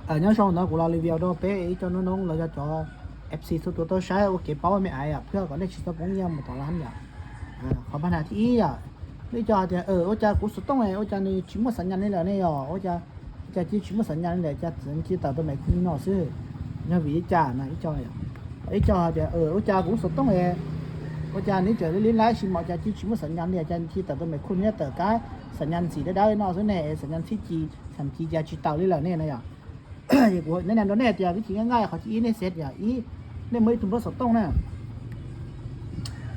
Nyob zoo, ntawd kuv los review rau peb ib co noob noob los yog cov F C txhua tus tau saib ua kev paub me ais yom, phwj kom nej tsis txhob poob nyiaj mus tom lab yom. Qhov pab na thib ib yom, nej cov hais tias ua cas kuv xov tooj ua cas nws tsis muaj xav nyas li lawm ne yom, ua cas, ua cas cia tsis muaj xav nyas li lawm, cas txawm cia tawm tau me khu li no xwb, yog vim li cas no ib co. Ib co hais tias ua cas kuv lub xov tooj ua cas nws tseem li li laib sis mas cas cia tsis muaj xav nyas li, cas cia tawm tau me khu li, tawm kab xav nyas ntxim dawb dawb no xwb ne, xav nyas txhib ci, xav ci cas tsis tawm li lawm ne no yom. Kuv neb na rau nej tias vib thib nqaij nqaij qhov thib ib nej xev yom, ib, nej muaj ib tug npawb xov tooj na,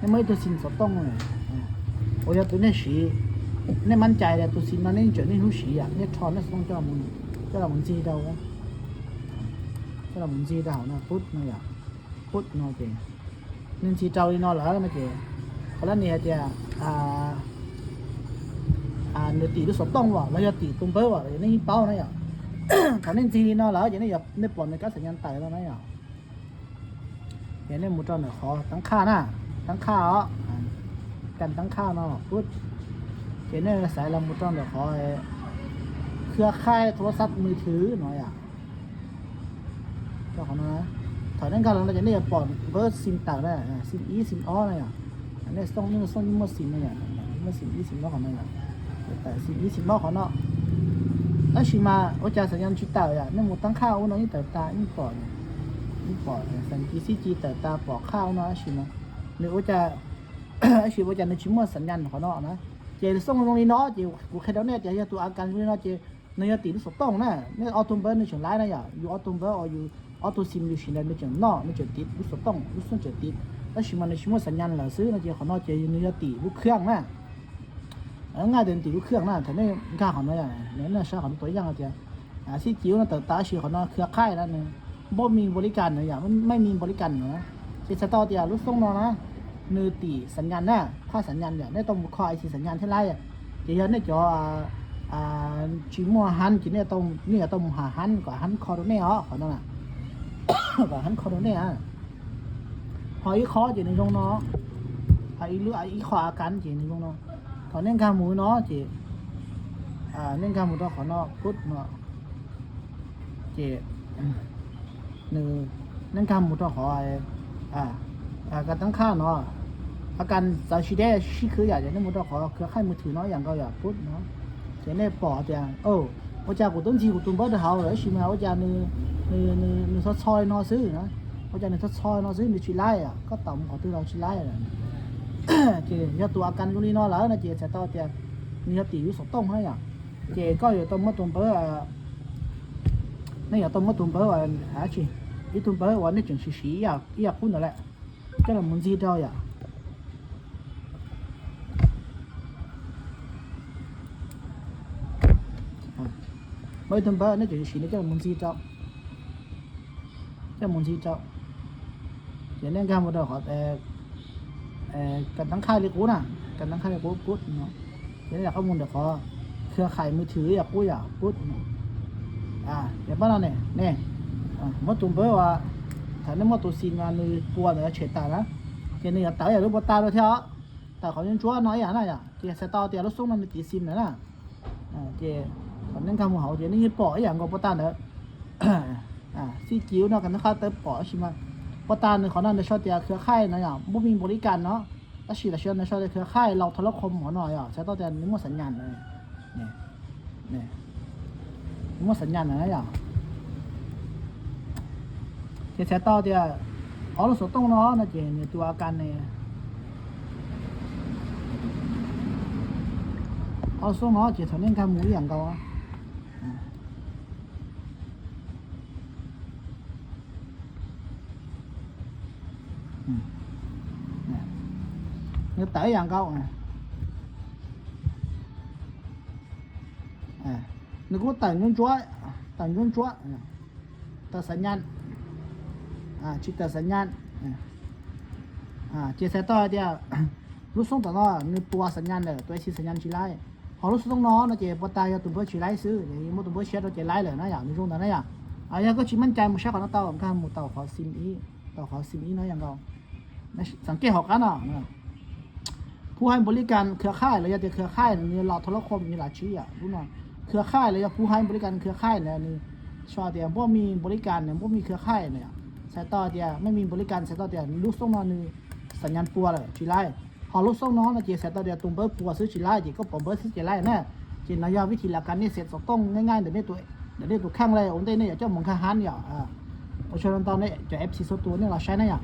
nej muaj ib tug xim xov tooj uas yog tus nej siv, nej mab cai tias tus xim no nej tseem niaj hnub siv yom, nej rho nej xov tooj coj los mus ntxig rau, coj los mus ntxig rau hauv no pub no yom, pub no ces nej ntxig rau li no lawm no ces qhov lab nis hais tias nws tim lub xov tooj los los yog tim tus npawb los nej yeej paub na yom. Thaum nej ntxig li no lawm ces nej pom nws kab xav nyas tawm no na yom. Ces nej mus rau ntawm qhov tab qhaj na, tab qhaj os, kas tab qhaj no pub, ces nej xaiv los mus rau ntawm qhov khwv khaij tho lab xab mws thwv no yom. Thaum nej nkag los no ces nej yuav pom npawb xim tawm na, xim ib xim ob na yom. Nej xoo, nej xoo yeej muaj xim no yom, muaj xim ib xim ob qhov no yom. Tawm xim ib xim ob qhov no. Tab sis mas ua cas xav nyas tsis tawm yom, nej mus tab qhaj ub no yeej tawm tas, yeej pom, yeej pom xav ci xib ci tawm tas, pom qhaj ub no tab sis mas nws ua cas, tab sis ua cas nws tsis muaj xav nyas qhov no na. Ces xoo zoo li no ces kuv qhia rau nej tias yog tus a kas zoo li no ces nws yog tim lub xov tooj na. Nej ob tug npawb nws tseem laib na yom, yus ob tug npawb uas yus ob tug xim yus siv ntawd nws tseem noj, nws tseem tim lub xov tooj, lub xov tooj tseem tim, tab sis mas nws tsis muaj xav nyas lawm xwb no ces qhov no ces nws yog tim lub khwj na. Nqaij tias tim lub khwj na, thaum nej nkag qhov no yom, nej saib qhov no tua yaj tias xib ci ub no tawm tas sis qhov no khwv khaij na, nws npoj mi npaus li kas na yom, maj mi npaus li kas na. Ces txhais tau tias lub xoo no na nws tim xav nyas na, phaj xav nyas yom, nej tau mus kho ib xim xav nyas thiab laib. Ces yog nej cov tsis muaj hab ces nej yuav tau mus hab hab kom hab kho rau nej os qhov no na, kom hab kho rau nej. Ho ib qho ces nws zoo no, ib lub, ib qho a kas ces nws zoo no. Thaum nej nkag mus no ces nej nkag mus rau qhov no pub no ces nws, nej nkag mus rau qhov kas tab qhaj no, a kas txawv tsis deb sib khwv yom, ces nej mus rau qhov khwv khaij mws thwv no ib yam nkaus yom, pub no. Ces nej pom tias ua cas kuv twb ntxig kuv tus npawb rau hauv lawm tab sis mas ua cas nws, nws txho txho li no xwb na, ua cas nws txho txho li no xwb nws tsis laib, koj taus mus qhov twg los tsis laib. Ces yog tus a kas zoo li no lawm no ces txhais tau tias nws yog tim lub xov tooj na yom. Ces koj yuav tau muab tus npawb, nej yuav tau muab tus npawb, ib tug npawb uas nej tseem siv siv ib yam qub ntawd lawm coj los mus ntxig rau yom. Muab ib tug npawb nej tseem siv no coj los mus ntxig rau, coj mus ntxig rau. Ces nej nkag mus rau qhov kas tab qhaj li qub na, kas tab qhaj li qub pub no. Ces nej yam qhov mus ntawm qhov khwv khaij mws thwv yam qub yom, pub no. Ces pab no ne, nej muab tus npawb uas thaum nej muab tus xim uas nws pua ntawd tshem tas na, ces nws yuav tawm yam lub pov tas rau thiab os. Tawm qhov ntsuab ntsuab no ib yam na yom, ces txhais tau tias lub xoob no nws tim xim ntawd na. Ces thaum nej nkag mus hauv ces nej yeej pom ib yam nkaus pov tas ntawd. Xib ci ub no kas tab qhaj tawb pom tab sis mas pov tas nws qhov no nws sau tias khwv khaij no yom, npoj mi npaus li kas no, tab sis tam sim no nws sau tias khwv khaij laus tho lab khom hauv no yom, txhais tau tias nws muaj xav nyas na, muaj xav nyas na yom. Ces txhais tau tias ob lub xov tooj no no ces nws tus a kas ne, ob lub xov tooj no ces thaum nej nkag mus ib yam nkaus, nws tawm ib yam nkaus. Nws kuj tawm ntsuab ntsuab, tawm ntsuab ntsuab, tawm xav nyas, tsis tawm xav nyas. Ces txhais tau hais tias lub xoob tom no nws pua xav nyas lawm, tus A C xav nyas tsis laib. Ho lub xoob tooj no no ces pov tas yog tus npawb tsis laib xwb, muab tus npawb siab rau ces laib lawm na yom, nws zoo ntawd na yom. Yog koj tsis meej cai mus saib qhov no tau, nkag mus tau qhov xim ib, tau qhov xim ib no yam nkaus. Xav kej hauv qab no, phu hais npaus li kas khwv khaij los yog tias khwv khaij nws laus tho lab khom nws lam tsib yom, lub no khwv khaij los yog phu hais npaus li kas khwv khaij na nws sau tias ไม่มีบริการ ne, ไม่มีเครือข่าย ne yom. Txhais tau tias ไม่มีบริการ txhais tau tias lub xoob no nws xas nyas puas lawm tsis laib. Ho lub xoob no no ces txhais tau tias tus npawb puas xwb tsis laib, ces koj pom npawb xwb ces laib na. Ces no yog vib thim lav kav nej xev xov tooj nyob nyob ntawm nej tus kheej li, ua ntej nej yuav coj mus nkag hab yom. Ua tsaug ntau nej cov F C txhua tus nej los saib na yom.